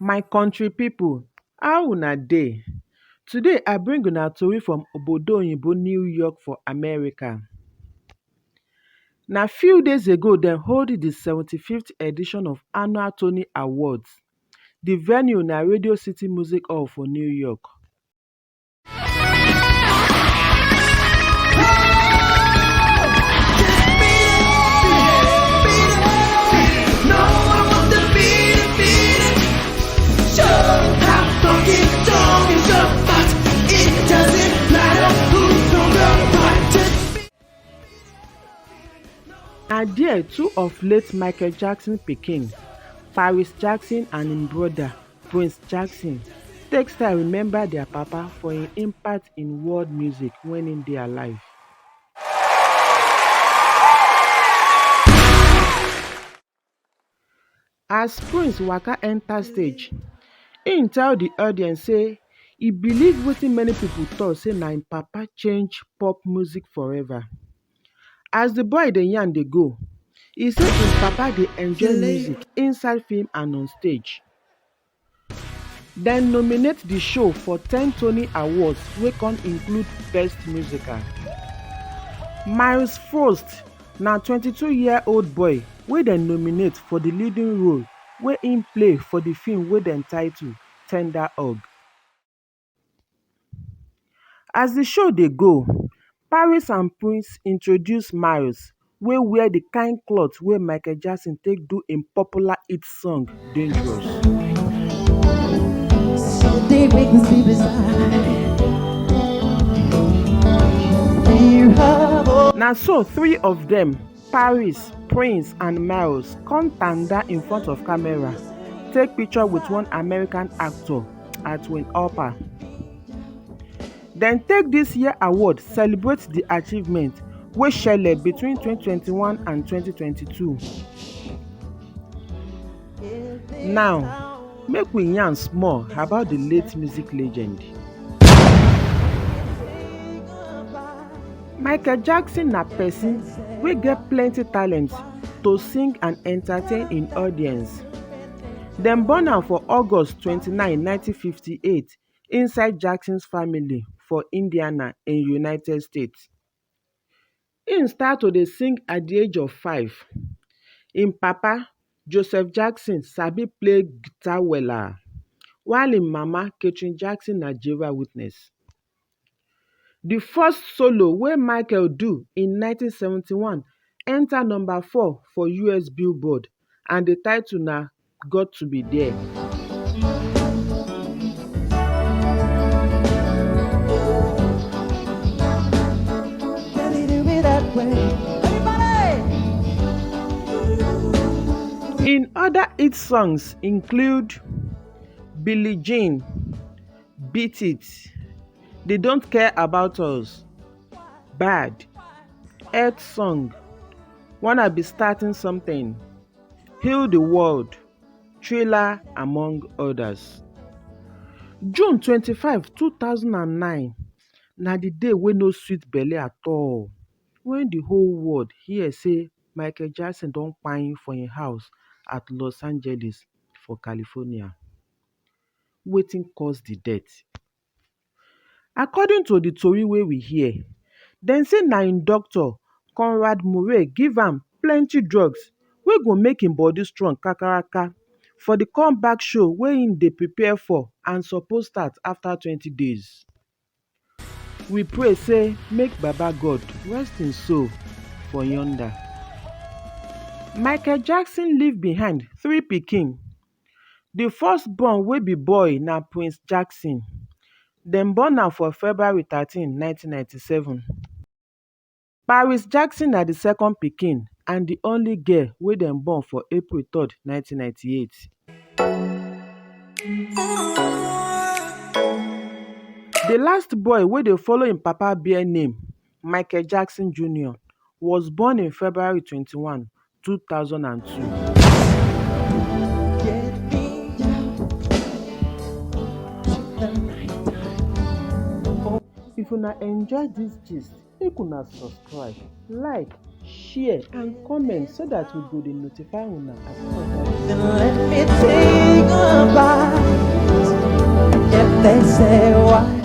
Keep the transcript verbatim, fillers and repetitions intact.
My country people, how una dey? Today I bring una tori from obodo oyinbo New York for America. Na few days ago dem hold the seventy-fifth edition of annual Tony Awards. The venue na Radio City Music Hall for New York. Na there two of late Michael Jackson pikin, Paris Jackson and im brother, Prince Jackson, take style remember their papa for im impact in world music when im dey alive. As Prince waka enter stage, im tell the audience say e believe wetin many people talk say na im papa change pop music forever. As the boy dey yarn dey go, e say im papa dey enjoy music inside film and on stage. Dem nominate the show for ten Tony Awards wey come include Best Musical. Myles Frost na twenty-two-year-old boy wey dem nominate for the leading role wey im play for the film wey dem title Tender Hug. As the show dey go, Paris and Prince introduce Myles wey wear the kind cloth wey Michael Jackson take do im popular hit song Dangerous. So deep in the deepest Na so three of them, Paris, Prince and Myles, come tanda in front of camera, take picture with one American actor, Edwin Hopper. Dem take this year award celebrate the achievement wey shele between twenty twenty-one and twenty twenty-two. Now, make we yarn small about the late music legend. Michael Jackson na person wey get plenty talent to sing and entertain im audience. Dem born am for August twenty-nine, nineteen fifty-eight, inside Jackson's family for Indiana in United States. Im start to dey sing at the age of five. Im papa, Joseph Jackson, sabi play guitar wella, while im mama, Katherine Jackson, na Jehovah Witness. The first solo wey Michael do in nineteen seventy-one enter number four for U S Billboard, and the title na Got to Be There. In other hit songs include Billie Jean, Beat It, They Don't Care About Us, Bad, Earth Song, Wanna Be Starting Something, Heal the World, Thriller, among others. June twenty-five, two thousand and nine, na the day wey no sweet belle at all, when the whole world hear say Michael Jackson don kpai for im house at Los Angeles for California. Wetin cause the death? According to the tori wey we hear, dem say na im doctor, Conrad Murray, give am plenty drugs wey go make im body strong kakaraka for the comeback show wey im dey prepare for and suppose start after twenty days. We pray say make Baba God rest im soul for yonder. Michael Jackson leave behind three pikin. The first born wey be boy na Prince Jackson. Dem born am for February thirteen, nineteen ninety-seven. Paris Jackson na the second pikin and the only girl wey dem born for April third, nineteen ninety-eight. The last boy wey dey follow im papa bear name, Michael Jackson Junior, was born in February twenty-one, two thousand and two. If una enjoy this gist, make una subscribe, like, share and comment so that we go dey notify una as other. Then let me take If they say what